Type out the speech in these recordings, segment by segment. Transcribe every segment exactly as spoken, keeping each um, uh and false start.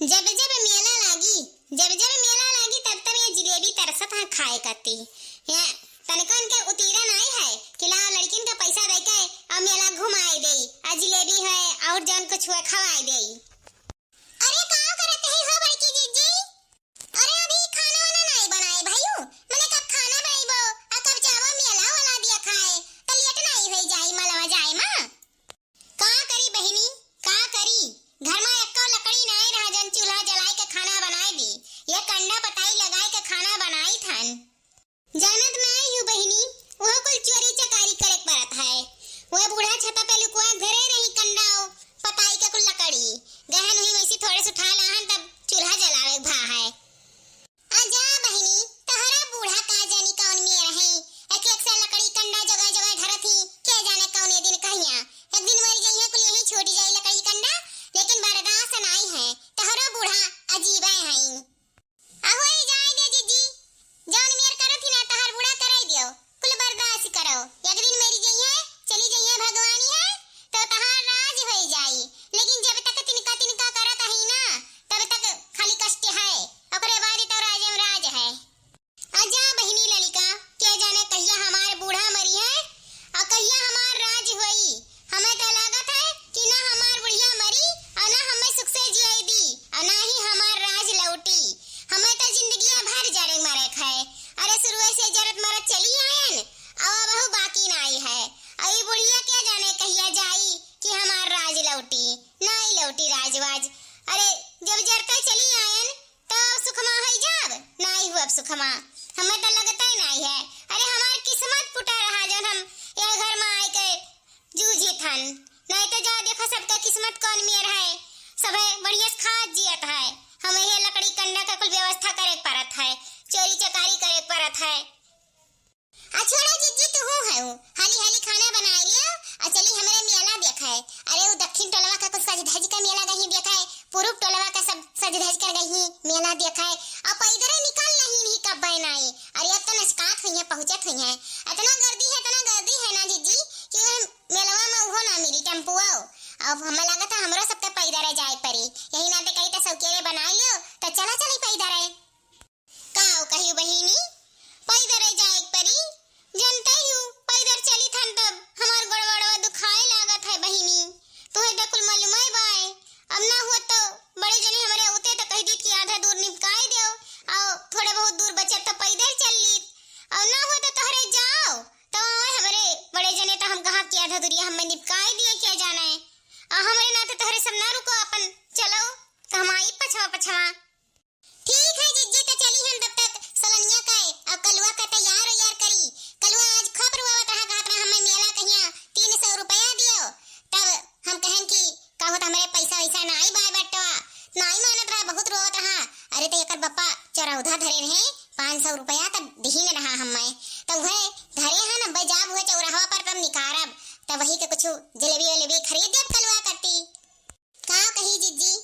जब जब मेला लागी, जब जब मेला लागी, तब तब ये जिलेबी तरसत हैं खाए कती। ये तनिको इनके उतीरा नाई है कि लाओ लड़किन का पैसा दे के और मेला घुमाए देई, और जिलेबी है और जौन कुछ हुआ खवाए देई। अरे का करत है हो बड़की जीजी? अरे अभी खाना वाना नाई बनाए भाईऊ, मने कब खाना बनाइबो, आ कब जाबो मेला वाला दिया खाए, त लेट नाई होई जाई मलवा जाए मा। का करी बहिनी, का करी? घर मा एक्को लकड़ी नाई रहा जौन चूल्हा जलाए के खाना बनाए दी। ये कंडा पताई लगाए के खाना बनाई थन। जानत नाई हूँ बहिनी, वह कुल चोरी चकारी करे के पड़त है। वह बूढ़ा छता पे लुकवा धरे रही कंडा पताई के कुल लकड़ी। गहन हुई वैसे थोड़े से उठा लाहन तब चूल्हा जलावे के भा है। आ जा बहिनी, तहरा बूढ़ा का जानी कौन मेर है, एक एक से लकड़ी कंडा जगह जगह धरत ही, के जाने कौने दिन कहिया। एक दिन मर जइहे कुल यही छूट जाई लकड़ी कंडा, लेकिन बर्दाश्त नाई है, तहरा बूढ़ा अजीबे है। आ होई जाए दे जीजी, जौन मेर करत ही ना तहर बूढ़ा कराई दियो, कुल बर्दाश्त करो। एक दिन मर जइहे, चली जइहे भगवानी है, तो तहार राज होई जाई, लेकिन जब तक तिनका तिनका करत ही ना, तब तक खाली कष्ट है, ओकरे बाद तो राज में राज है। आ जा बहिनी ललिका, के जाने कहिया हमार बूढ़ा मरी है, आ कहिया हमार राज होई। हमें तो लागत है कि ना हमार बुढ़िया मरी, आ ना हमें सुख से जियाई दी, आ ना ही हमार राज लौटी। हमें तो जिंदगिया भर जरे मरे है। अरे शुरुए से जरत मरत चली आयन, अब बहु बाकी नाई है। आ ई बुढ़िया के जाने कहिया जाई कि हमार राज लौटी, नाई लौटी राजवाज। अरे जब जरते चली आयन, तो सुखमा होई जाब, नाई हुआ सुखमा। हमें तो लगते नाई है। अरे हमार किस्मत फूटा रहा जौन हम यह घर में आए के जूझी थन। नाई तो जा देखा सबका किस्मत कौन मेर है, सभे बढ़िया से खात जियत है। हमें ये लकड़ी कंडा का कुल व्यवस्था करे के पड़त है, चोरी चकारी करे के पड़त है। आ छोड़ा जीजी, तू हूँ है, हाली हाली खाना बनाए लियो, आ चली हमरे मेला देखाए। अरे वो दक्षिण टोलवा का कुछ सज धज का मेला गही देखाए, पूरब टोलवा का सब सज धज कर गही मेला देखाए। आ पैदरे निकल नहीं, नहीं कब नाई। अरे अब तो नचकात हुई है, पहुँचत हुई है। इतना गर्दी है, इतना गर्दी है ना जीजी कि वह मेलवा में उहो ना मिली टेम्पुआ। अब हमें लगा था हमरो सबके पैदरे जाए पड़ी, यही नाते कही तो सौकेरे बनाए लियो, तो चला चली पैदरे। काव कहियो बहिनी, पैदर जाए के परी। जनते हूँ, पैदर चली थन तब हमार गोड़वा दुखाए लागत है बहिनी। तोहे तो कुल मालूम है बाय। अब ना हुआ तो बड़े जने हमरे होते तो कह दीत कि आधा दूर निपकाए देव, और थोड़े बहुत दूर बचे तो पैदर चल लीत, और ना हुआ तो तोहरे जाओ तो हमरे बड़े जने तो हम कहा कि आधा दूरिया हमें निपकाए दिए क्या जाना है। और हमरे नाते तोहरे सब ना रुको, अपन चलो तो हम आई पछवा पछवा। ठीक है जिज्जी, तो चली हम तब तक सलनिया का अब कलुआ का तैयार उयार करी। कलुआ आज खूब रोवत रहा, कहत रहा, "हमें मेला कहिया तीन सौ रुपया दियो।" तब हम कहन कि, "का होत, हमरे पैसा वैसा नाई बाय बटवा।" नाई मानत रहा, बहुत रोवत रहा। अरे तो एकर बप्पा चरौधा धरे रहे, पाँच सौ रुपया तब दिही न रहा हमें। तो वह धरे हैं न, बे जाब हुए चौराहा पर तब निकारब, तब वही के कुछ जलेबी वलेबी खरीद देब कलुआ कती। का कही जिज्जी,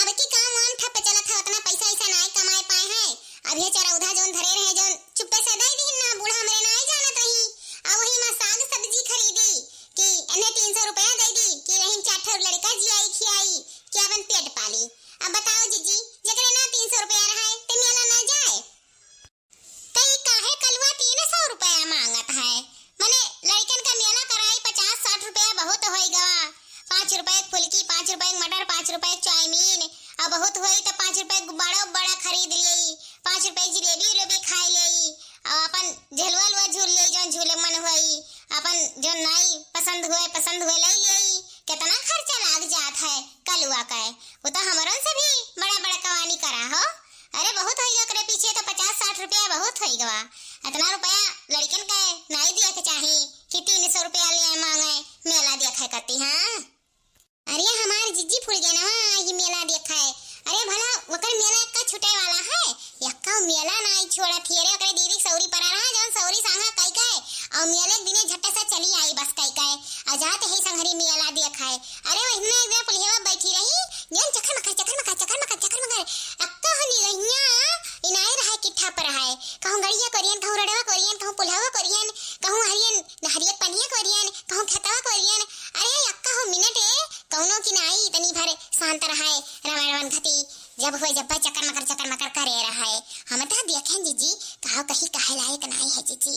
अब की काम वाम ठप चलत है, उतना पैसा ऐसा नाय कमाए पाए हैं। अब ये चरौधा जौन धरे रहे, जौन चुप्पे से दे दीन ना, बूढ़ा हमरे नाय जानत रही। आ वही माँ साग सब्जी खरीदी कि इन्हें तीन सौ रुपया दे दी कि वही चार ठो लड़का जियाई खियाई कि अपन पेट पाली। अब बताओ जिज्जी, जेकरे ना तीन सौ रुपया रहे, ते मेला ना जाए। त ई काहे कलुआ तीन सौ रुपया मांगत है? मने लड़कन का मेला कराई, पचास साठ रुपया बहुत होई गवा। पाँच रुपया के फुलकी, पाँच रुपया के मटर, पाँच रुपया के चाउमीन, और बहुत होई तो पाँच रुपया के गुब्बारा उब्बारा खरीद लेई, पाँच रुपया के जिलेबी उलेबी खाई लेई, और अपन झलुआ लुआ झूल लेई, जौन झूले मन होई, अपन जौन नाई पसंद होए, पसंद होए लई लेई। कितना खर्चा लाग जात है कलुआ का, वो तो हमरन से भी बड़ा बड़ा कवानी करा हो। अरे बहुत होई गवा, ओकरे पीछे तो पचास साठ रुपया बहुत होई गवा। इतना रुपया लड़कन के नाई दिए के चाही कि तीन सौ रुपया ले मांगे मेला देखे कती, हाँ? अरे हमार जिज्जी फुलगेनवा, ई मेला देखे। अरे भला ओकर मेला एक्का छूटे वाला है? एक्का मेला नाई छोड़ा थी। अरे ओकरे दीदी सौरी परा रहा, जौन सौरी सांगा कई कई, और मेले के दिने झट्टे से चली आई बस कई कई। आ जात ही संघरी मेला देखे। अरे वही में एक दिन पुलिया बैठी रही, जौन चकर मकर, चकर मकर, चकर मकर, चकर मकर। अक्का हो निरहिया इनाए रहे कि ठप रहे। कहूँ गड़िया कोरियन, कहूँ रोडवा कोरियन, कहूँ पुलहवा कोरियन, कहूँ हरियन, हरियत पनिया कोरियन, कहूँ खेतवा कोरियन। अरे अक्का हो मिनट ए, कौनो की नाई इतनी भर शांत रहे। रामायण वन घटी। कही कहे लायक नाई है जीजी,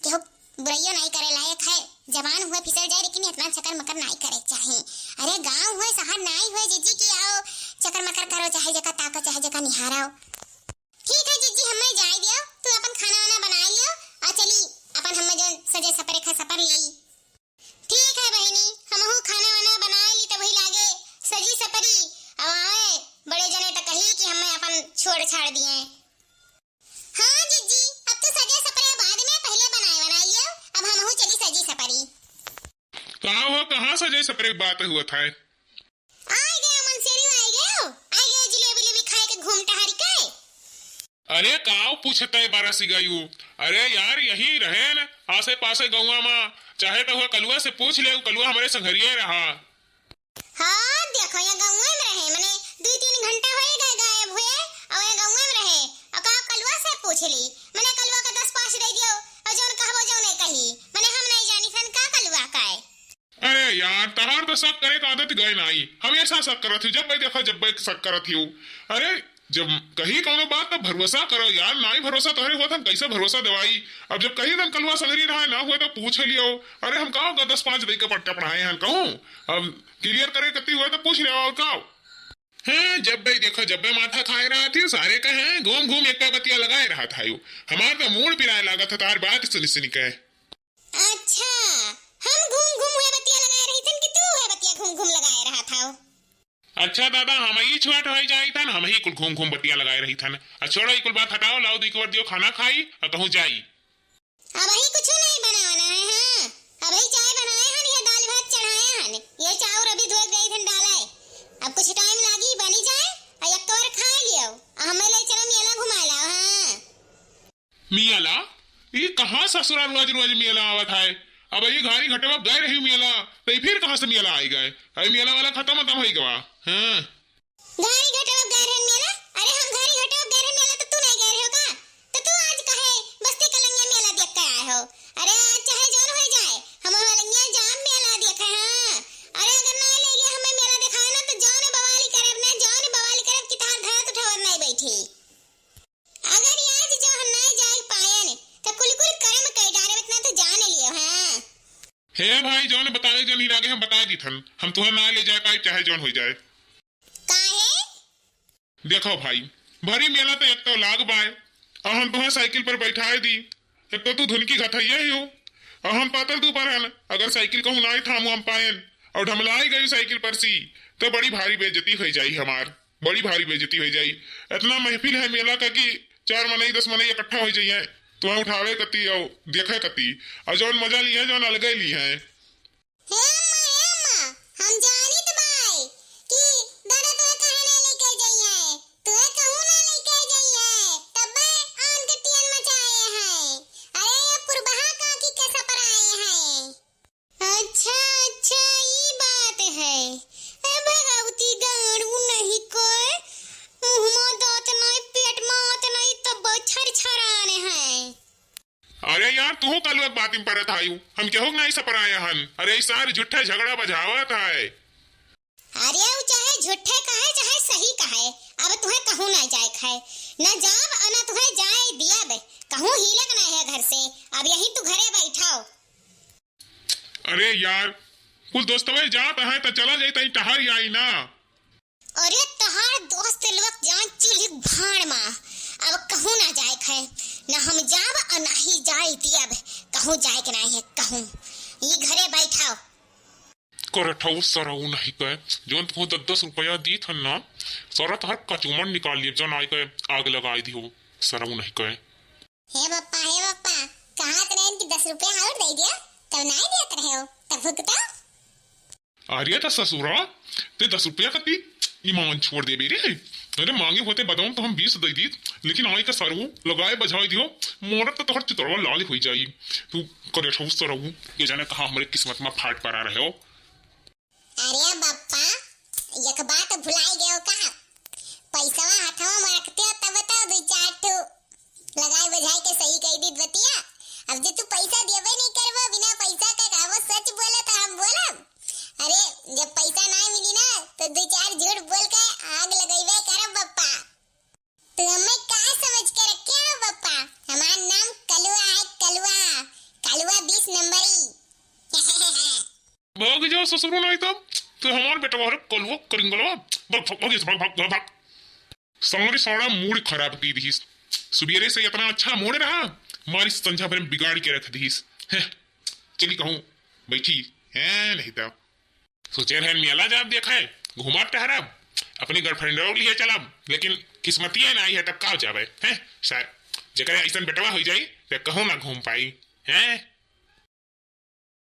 केहू बुराइयो नाई करे लायक है। जवान हुए फिसल जाए, लेकिन इतना चकर मकर नाई करे चाही। अरे गाँव हुए शहर नाई हुए जीजी कि आओ चकर मकर करो, चाहे जेका ताको, चाहे जेका निहारो। ठीक है जीजी, हमें जाए दियो, तू अपन खाना वाना बनाए लियो, और चली अपन हमें जो सजे सपरे खा सपर ले। ठीक है बहिनी, हमहू खाना वाना बनाए ली, तब वही लागे सजी सपरी। अब आवे बड़े जने त कही कि हमें अपन छोड़ छाड़ दिए। हाँ जीजी, अब तो सजे सपरे बाद में, पहले बनाए बनाए लियो, अब हमहू चली सजी सपरी। का हो, कहाँ सजे सपरे के बात हुआ था? आइ गए मनसेरी, आइ गए, आइ गए जिलेबी लेबी खाए के घूम टहरी के। अरे काव पूछत है बारह सिगायू? अरे यार यही रहे न आसे पासे गौवा मा, चाहे तो हुआ कलुआ से पूछ ले, कलुआ हमरे संघरिया रहा। हाँ देखो ये गौवा में रहे, मने दुइ तीन घंटा होए गए गायब हुए, और ये गौवा में रहे, और का कलुआ से पूछ ली, मने कलुआ का दस पाँच दे दियो, और जौन कहबो जौने कही, मने हम नहीं जानी सन का कलुआ का है। अरे यार, तहार तो शक करे का आदत गए नाई, हमेशा शक करत ही, जब भाई देखो जब भाई शक करत ही। अरे जब कही कौनो बात तो भरोसा करो यार, नाई भरोसा तोहरे होत हम कैसे भरोसा देवाई? अब जब कही तन कलुआ संगरी रहा ना हुए तो पूछ लियो। अरे हम का होगा दस पाँच दे के पट्टा पढ़ाए हैं कहूँ, अब क्लियर करे कती हुए तो पूछ लियो और का। हाँ जब भाई देखो जब भाई माथा खाए रहा थी सारे का है घूम घूम एक बतिया लगाए रहा था यू। हमार तो मूड पिराए लागत था तार बात सुनी सुनी के। अच्छा, हम घूम घूम हुए बतिया लगाए रही थन कि तू हुए बतिया घूम घूम लगाए रहा था? अच्छा दादा, हम ही छोट होई जाई थन, हम ही कुल घूम घूम बतिया लगाए रही थन। आ छोड़ो, ई कुल बात हटाओ, लाओ दो एक बार दियो खाना खाई, आ कहूँ जाई। अब ही कुछ नहीं बनाना है, हाँ? अब ही चाय बनाए हन, ये दाल भात चढ़ाए हन, ये चाउर अभी धोए गए थन डाला है। अब कुछ टाइम लागी, बनी जाए, आ एक बार खा लियो, आ हमें ले चलो मेला घुमा लाओ, हाँ? मियाला, ई कहाँ ससुरा रोज रोज मियाला आवत है? अब ई घारी घटवा गए रही मियाला, तो ई फिर कहाँ से मियाला आई गए? अरे मियाला वाला खत्म खत्म होई गवा। हाँ। घारी घटवा गए रहे मियाला? अरे हम घारी घटवा गए रहे मियाला तो तू नहीं गए रहे हो का? तो तू आज कहे बस्ती कलंगिया मियाला देख के आए हो? अरे आज चाहे जौन हो जाए, हम कलंगिया जाम मियाला देखे, हाँ। अरे अगर ना ले गए हमें मियाला दिखाए ना तो जौन बवाली करब ना, जौन बवाली करब कि तार धात उठावर नहीं बैठी। अगर आज जो हम ना जाए पायन, त कुल कुल कर्म कई डारे, इतना तो जान लियो, हाँ। हे भाई, जौन बतावे जो नहीं लागे, हम बता दी थन। हम तुहे ना ले जाए पाई, चाहे जौन हो जाए। काहे? देखो भाई, भरी मेला तो एक तो लाग बाय, और हम तुहे साइकिल पर बैठाए दी, एक तो तू धुनकी घथैया ही हो, और हम पातल तू पर हन, अगर साइकिल कहूँ ना थामू हम पायन, और ढमलाई गई साइकिल पर सी, तो बड़ी भारी बेइज्जती हो जाई हमार। बड़ी भारी बेइज्जती हो जाई। इतना महफिल है मेला का कि चार मनई, दस मनई इकट्ठा हो जाइए, तुम्हें उठावे कती और देखे कती, और जौन मजा ली है, जौन अलगे ली है। हे अम्मा, हे अम्मा, हम जानित बाई कि दादा तुम्हें काहे ना लेके जाइए, तुम्हें कहूँ ना लेके जाइए, तब्बे आन के टियन मचाए हैं। अरे, ये पुरबहा काकी के सपराए हैं। अच्छा, अच्छा, ई बात है। ए भगवती, गाड़ू नहीं कोय, मुँह में दाँत नहीं, पेट में आत नहीं, तब छरछरान है। अरे यार, तू कालू एक बात में परत आयु, हम केहू के नहीं सपराया हन। अरे, ई सार झूठे झगड़ा बजावत है। अरे, उ चाहे झूठे कहे, चाहे सही कहे, अब तुहे कहूँ ना जाए खाए, न जाब और न तुहे जाए दियब, कहूँ हिलक ना है घर से, अब यही तू घरे बैठाओ। अरे यार, कुल दोस्तवे जात है त चला जाई, तई टहर आई ना। अरे तहार दोस्त लोग जान चिल्ही भाड़ मा, अब कहूँ ना जाए खाए, ना हम जाब और ना ही जाए दियब, कहूँ जाए के ना है कहूँ, ई घरे बैठाओ। करठऊ सरऊ नहीं कहे, जौन तुहूँ दस दस रुपया दी थन ना, सारा तहार कचूमर निकाल लिए, जौन आई कहे आग लगाई दियो, सरऊ नहीं कहे। हे बप्पा, हे बप्पा, कहा त रहेन कि दस रुपया और दे दिया, तब नहीं देत रहे हो, तब भुगतो। अरे त ससुरा, ते दस रुपया कती ईमान छोड़ देबे रे। अरे मांगे होते बताऊं तो हम बीस दे दी, लेकिन आई का सरऊ लगाए बजाए दियो, मोरत तो तोहर चितरवा लाल हो जाई। तू करठऊ सरऊ, के जाने कहाँ हमरे किस्मत में फाट पड़ा रहे हो। अरे बप्पा, एक बात भुलाई गयो का? पैसवा हथवा में रखते हो तब तो दो चार ठो लगाए बजाए के सही कह दी बतिया। अब जे तू पैसा देबे नहीं करबो, बिना पैसा के कहबो सच बोले तो हम बोलब। अरे जब पैसा ना मिली ना तो दो चार झूठ बोल के आग लगेबे करब बप्पा। तू हमें का समझ के रखे हो बप्पा? हमार ना ससुरो नहीं तो, तो हमार बेटवा रे कलुआ करिंगलवा, भाग, भाग, भाग, भाग, भाग, भाग। सारे सारा मूड खराब की दिहिस। सुबेरे से इतना अच्छा मूड रहा, मारी संझा भर में बिगाड़ के रख दिहिस। हैं, चली कहूँ बैठी है नहीं तो। सोचे रहन मेला जाब देखे, घूमब टहरब, अपनी गर्लफ्रेंड और लिए चलब, लेकिन किस्मतिये ना आई है तब का जाबे, हैं? शायद जेकरे ऐसन बेटवा हो जाई तो कहूँ ना घूम पाई, हैं?